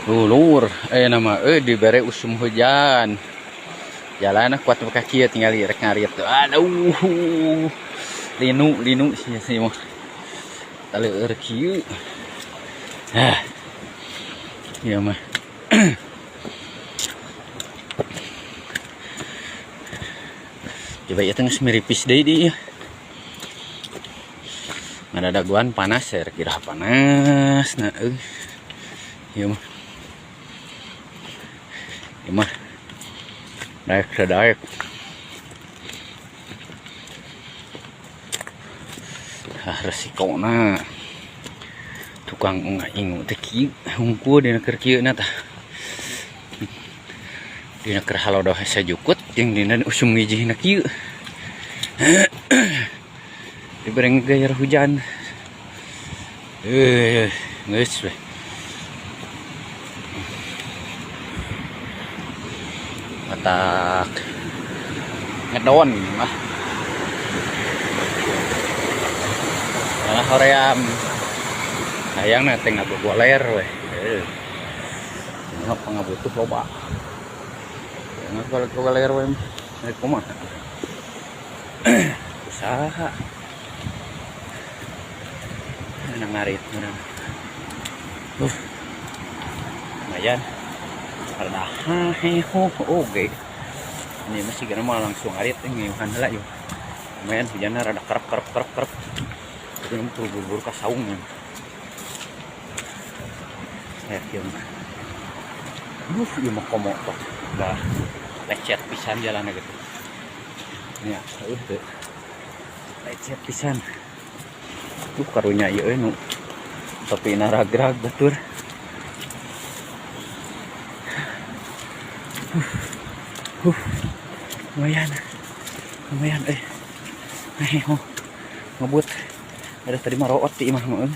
Lulur, nama dibere usum hujan. Jalan kuat kaki ya tinggal rek ngarit. Aduh. Linu linu sih sih mah. Taleur kieu. Ah. Ieu mah. Coba ieu teh geus miripis deui di ieu. Ngadadaguan panas ya, kira panas nah euy. Ieu mah. Ieu mah. Daek sadaek. Ah, resikona. Tukang ingu teh kieu hungkul dina keur kieu na tah. Dina keur halodo hese jukut jeung dina usum ngijihna kieu. Dibere gayar hujan. Geus we. Matak ngedon mah. Malah hoream. Hayangna teh ngagogoler we. Ini mah pangabutuh loba. Jangan kalau gogoler we mah. Rek kumaha. Usaha. Ana ngarit urang. Lumayan. Rada haheho oge. Ini mah sigana mah langsung ngarit ngiuhan heula yeuh. Lumayan hujanna rada kerep kerep kerep kerep. Tapi mah buru-buru ka saung ya. Kayak kieu mah. Ieu mah komo tok. Dah lecet pisan jalanna gitu. Nya, eueuh teu. Lecet pisan. Karunya ieu euy nu topina ragrag batur. Lumayan. Lumayan euy. Heho. Ngebut. Ada tadi mah root di imah mah euy.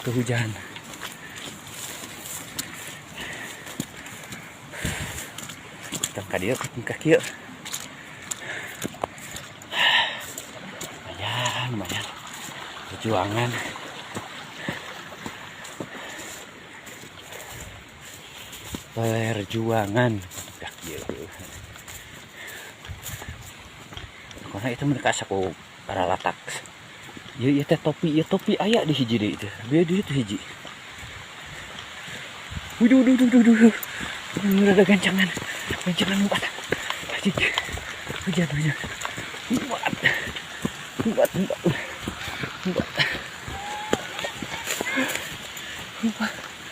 Tuh hujan. Tang ka dieu ka kieu. Lumayan, lumayan. Perjuangan. Perjuangan. Karena itu mereka saku para latak. Ya, ya teh topi, ya topi aya di hiji deui teh. Bieu di itu hiji. Waduh, duh, duh, duh, duh. Ada gancangan. Gancangan empat. Anjing. Hujan, hujan. Empat. Empat, empat.